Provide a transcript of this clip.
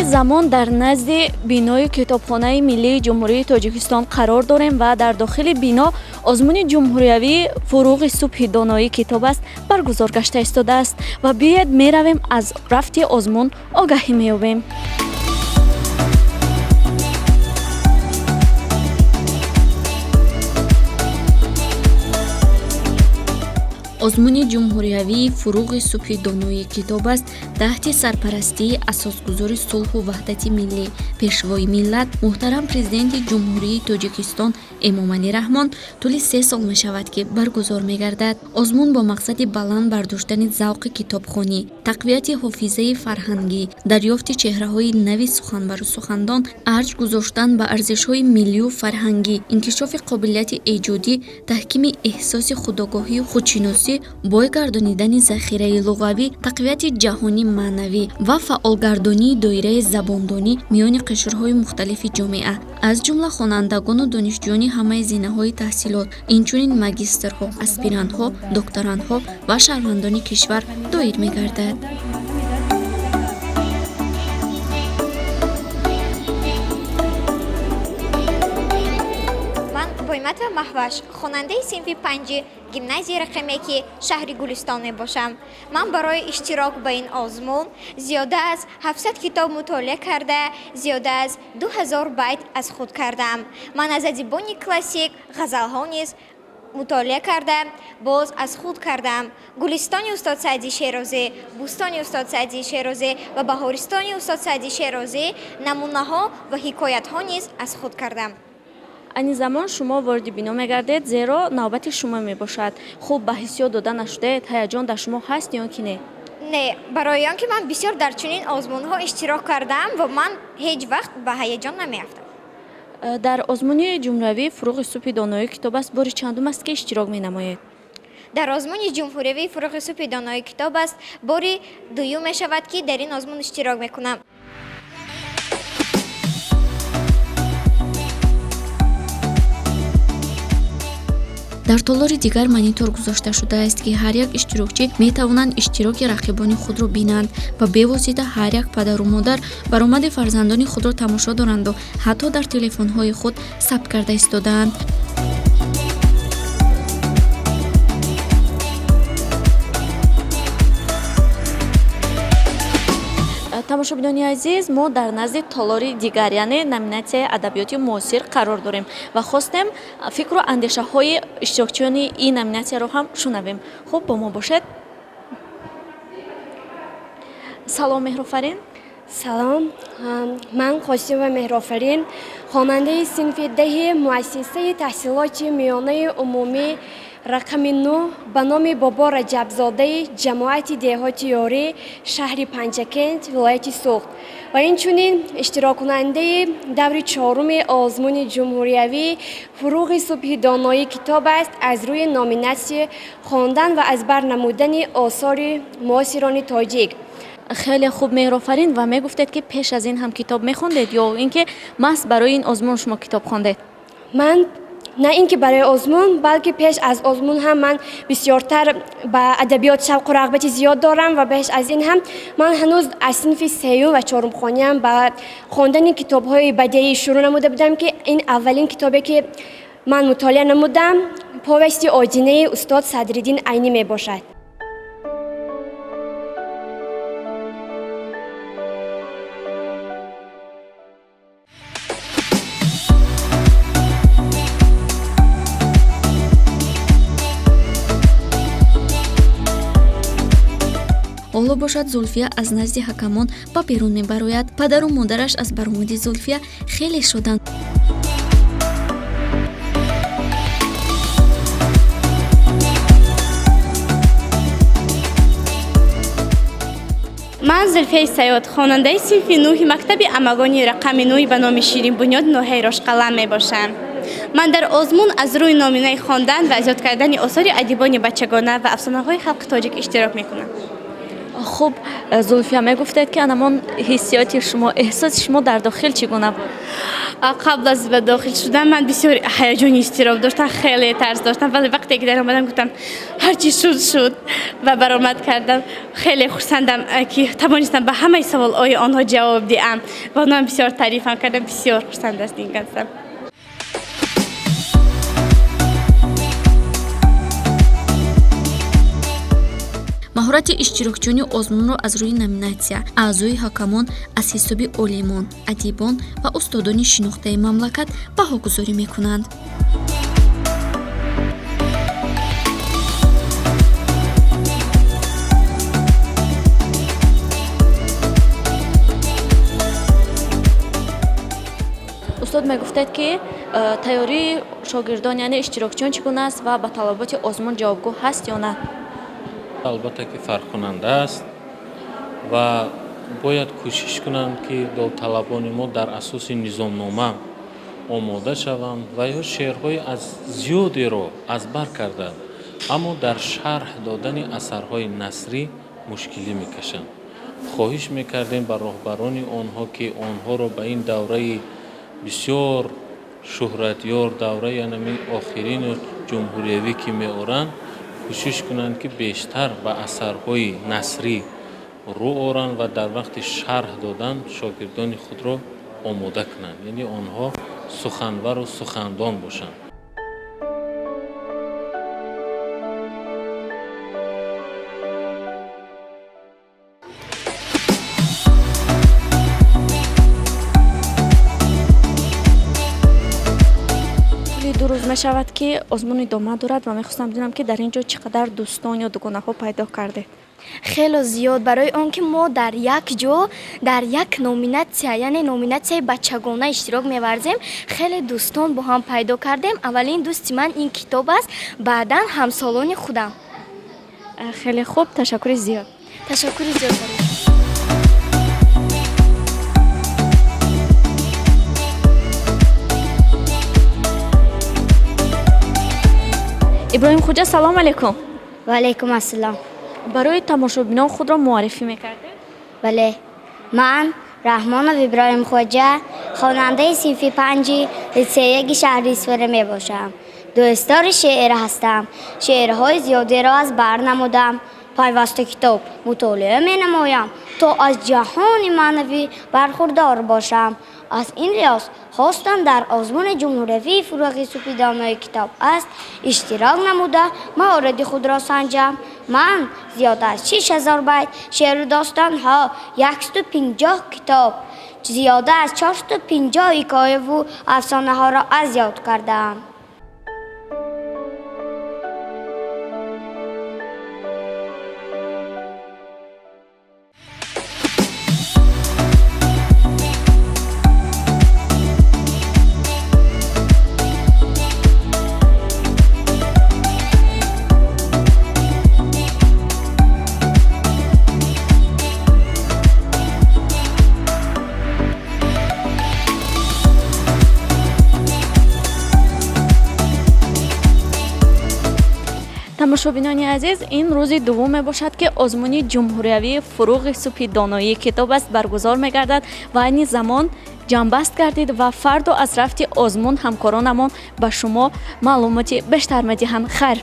Замон дар назди бинои Китобхонаи миллии Ҷумҳурии Тоҷикистон қарор дорем ва дар дохили бино озмуни ҷумҳуриявии «Фуруғи субҳи доноӣ китоб аст» баргузор гашта истодааст ва биёед, меравем, аз рафти озмун огаҳӣ меёбем. Озмуни ҷумҳуриявии «Фуруғи субҳи доноии китоб аст» таҳти сарпарастии Асосгузори сулҳу ваҳдати миллӣ, Пешвои миллат, муҳтарам Президенти Ҷумҳурии Тоҷикистон Эмомалӣ Раҳмон тӯли 3 сол мешавад, ки баргузор мегардад. Озмун бо мақсади баланд бардоштани завқи китобхонӣ, тақвияти ҳофизаи фарҳангӣ, дарёфти чеҳраҳои нави суханбару сухандон, арҷ гузоштан ба арзишҳои миллию фарҳангӣ, инкишофи қобилияти эҷодӣ, таҳкими эҳсоси худогоҳию худшиносӣ, бой гардонидани захираи луғавӣ, тақвияти ҷаҳони маънавӣ ва фаъолгардонии доираи забондонӣ миёни қишрҳои мухталифи ҷомеа, аз ҷумла хонандагону донишҷӯёни ҳамаи зинаҳои таҳсилот, инчунин магистрҳо, аспирантҳо, докторантҳо ва шаҳрвандони кишвар доир мегардад. Ман Бойматова Маҳваш, хонандаи синфи панҷи гимназияи рақами яки шаҳри Гулистон мебошам. Ман барои иштирок ба ин озмун зиёда аз 700 китоб мутолиа карда, зиёда аз 2000 байт аз худ кардам. Ман аз адибони классик ғазалҳо низ мутолиа карда, боз аз худ кардам. Гулистони устод Саъдии Шерозӣ, Бӯстони устод Саъдии Шерозӣ ва Баҳористони устод Саъдии Шерозӣ намунаҳо ва ҳикоятҳо низ аз худ кардам. Айни замон шумо вориди бино мегардед, зеро навбати шумо мебошад. Хуб, ба ҳиссиёт дода нашудаед? Ҳаяҷон дар шумо ҳаст ё ки не? Не, барои он ки ман бисёр дар чунин озмунҳо иштирок кардаам ва ман ҳеҷ вақт ба ҳаяҷон намеафтам. Дар озмуни ҷумҳуриявии «Фуруғи субҳи доноӣ китоб аст» бори чандум аст, ки иштирок менамоед? Дар озмуни ҷумҳуриявии «Фуруғи субҳи донои китоб аст» бори дуюм мешавад, ки дар ин озмун иштирок мекунам. Дар толори дигар монитор гузошта шудааст, ки ҳар як иштирокчӣ метавонанд иштироки рақибони худро бинанд ва бевосита ҳар як падару модар баромади фарзандони худро тамошо доранду ҳатто дар телефонҳои худ сабт карда истодаанд. Тамошобинони азиз, мо дар назди толори дигар, яъне номинатсияи адабиёти муосир қарор дорем ва хостем фикру андешаҳои иштирокчиёни ин номинатсияро ҳам шунавем. Хуб, бо мо бошед. Салом, Меҳрофарин. Салом, ман Қосимова Меҳрофарин, хонандаи синфи 10-и муассисаи таҳсилоти миёнаи умумӣ рақами 9 ба номи Бобо Раҷабзодаи ҷамоати деҳоти Ёрӣ, шаҳри Панҷакент, вилояти Суғд, ва инчунин иштироккунандаи даври чоруми озмуни ҷумҳуриявӣ «Фуруғи субҳи доноӣ китоб аст» аз рӯи номинатсия хондан ва аз бар намудани осори муосирони тоҷик. Хеле хуб, Меҳрофарин, ва мегуфтед, ки пеш аз ин ҳам китоб мехондед ё ин ки маҳз барои ин озмун шумо китоб хондед? Ман на ин ки барои озмун, балки пеш аз озмун ҳам ман бисёртар ба адабиёт шавқу рағбати зиёд дорам ва пеш аз ин ҳам ман ҳанӯз аз синфи сеюм ва чорумхониам ба хондани китобҳои бадеӣ шурӯъ намуда будам, ки ин аввалин китобе, ки ман мутолиа намудам, повести «Одинаи» устод Садриддин Айнӣ мебошад. Ҳоло бошад, Зулфия аз назди ҳакамон ба берун мебарояд. Падару модараш аз баромади Зулфия хеле шоданд. Ман Зулфияи Саёд, хонандаи синфи нӯҳи мактаби амагони рақами нӯҳи ба номи Ширинбунёд ноҳияи Рошқалъа мебошам. Ман дар озмун аз рӯи номинаи хондан ва аз ёд кардани осори адибони бачагона ва афсонаҳои халқи тоҷик иштирок мекунам. Хуб, Зулфия, мегуфтед, ки анамон ҳиссиёти шумо, эҳсоси шумо дар дохил чӣ гуна буд? Қабл аз ба дохил шудан ман бисёр ҳаяҷони изтироб доштам, хеле тарс доштам, вале вақте ки даромадам, гуфтам ҳарчи шуд шуд ва баромад кардам. Хеле хурсандам, ки тавонистам ба ҳамаи саволҳои онҳо ҷавоб диҳам ва онҳо бисёр таърифам кардам. Бисёр хурсанд аз ин ҳастам. Маҳорати иштирокчиёни озмунро аз рӯи номинатсия аъзои ҳакамон аз ҳисоби олимон, адибон ва устодони шинохтаи мамлакат баҳогузорӣ мекунанд. Устод, мегуфтед, ки тайёрии шогирдон, яъне иштирокчиён, чӣ гуна аст ва ба талаботи озмун ҷавобгӯ ҳаст ё на? Албатта, ки фарқкунанда аст ва бояд кӯшиш кунанд, ки довталабони мо дар асоси низомнома омода шаванд ва ё шеърҳои аз зиёдеро аз бар карданд, аммо дар шарҳ додани асарҳои насрӣ мушкилӣ мекашанд. Хоҳиш мекардем ба роҳбарони онҳо, ки онҳоро ба ин давраи бисёр шӯҳратёр, давраи анами охирини ҷумҳуриявӣ ки меоранд, кӯшиш кунанд, ки бештар ба асарҳои насрӣ рӯ оранд ва дар вақти шарҳ додан шогирдони худро омода кунанд, яъне онҳо суханвару сухандон бошанд. 2 рӯз мешавад, ки озмун идома дорад ва мехостам бидонам, ки дар ин ҷо чӣ қадар дӯстон ё дугонаҳо пайдо кардед. Хело зиёд, барои он ки мо дар як ҷо, дар як номинатсия, яъне номинатсияи бачагона иштирок меварзем. Хеле дӯстон бо ҳам пайдо кардем. Аввалин дӯсти ман ин китоб аст, баъдан ҳамсолони худам. Хеле хуб, ташаккури зиёд. Ташаккури зиёд барои. Иброҳим Хуҷа, салом алейкум. Ва алейкум ассалом. Барои тамошобинон худро муаррифӣ мекардед? Бале, ман Раҳмонов Иброҳим Хоҷа, хонандаи синфи панҷи литсеяги шаҳри Исфара мебошам. Дӯстдори шеър ҳастам. Шеърҳои зиёдеро аз бар намудам. Пайваста китоб мутолиа менамоям, то аз ҷаҳони маънавӣ бархурдор бошам. Аз ин лиҳоз хостам дар озмуни ҷумҳуриявии «Фурӯғи субҳи донои китоб аст» иштирок намуда, маҳорати худро санҷам. Ман зиёда аз 6000 байт шеъру достонҳо, 150 китоб, зиёда аз 450 ҳикояву афсонаҳоро аз ёд кардаам. Тамошобинони азиз, ин рӯзи дуввум мебошад, ки озмуни ҷумҳуриявии «Фурӯғи субҳи доноии китоб аст» баргузор мегардад ва айни замон ҷамъбаст гардид ва фардо аз рафти озмун ҳамкоронамон ба шумо маълумоти бештар медиҳанд. Хайр.